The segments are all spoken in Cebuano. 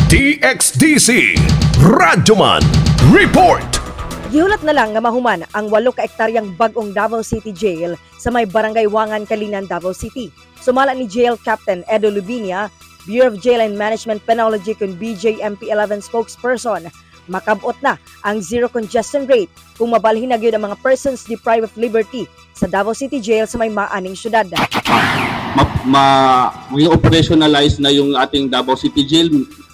DXDC Radyoman Report. Gihulat na lang nga mahuman ang 8 ka ektaryang bag-ong Davao City Jail sa may Barangay Wangan, Calinan, Davao City. Sumala ni Jail Captain Edo Lubinia, Bureau of Jail and Management Penology kun BJMP 11 spokesperson, makabot na ang zero congestion rate kung mabalhin na gyud ang mga persons deprived of liberty sa Davao City Jail sa may maaning syudad. Ma operationalize na yung ating Davao City Jail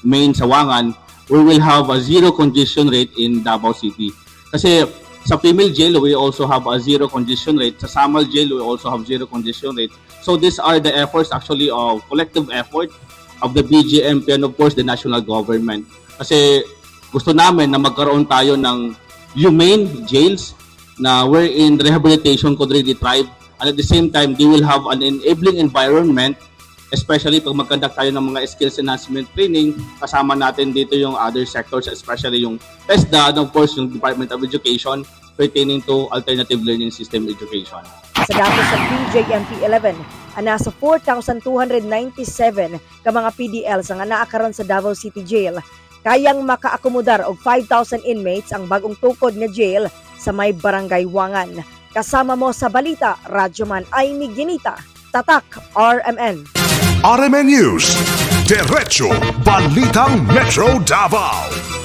main sa Wangan, we will have a zero congestion rate in Davao City. Kasi sa female jail, we also have a zero congestion rate. Sa Samal jail, we also have zero congestion rate. So these are the efforts actually of collective effort of the BJMP and, of course, the national government. Kasi gusto namin na magkaroon tayo ng humane jails na wherein rehabilitation could really thrive, and at the same time they will have an enabling environment, especially pag mag-conduct tayo ng mga skills enhancement training. Kasama natin dito yung other sectors, especially yung TESDA and, of course, yung Department of Education pertaining to alternative learning system education. Sa datos sa BJMP 11, ang nasa 4,297 ka mga PDLs ang anaa karon sa Davao City Jail. Kayang makaakomodar og 5,000 inmates ang bagong tukod nga jail sa may Barangay Wangan. Kasama mo sa balita, Radyoman Amy Ginita, Tatak RMN. RMN News. Diretso Balitang Metro Davao.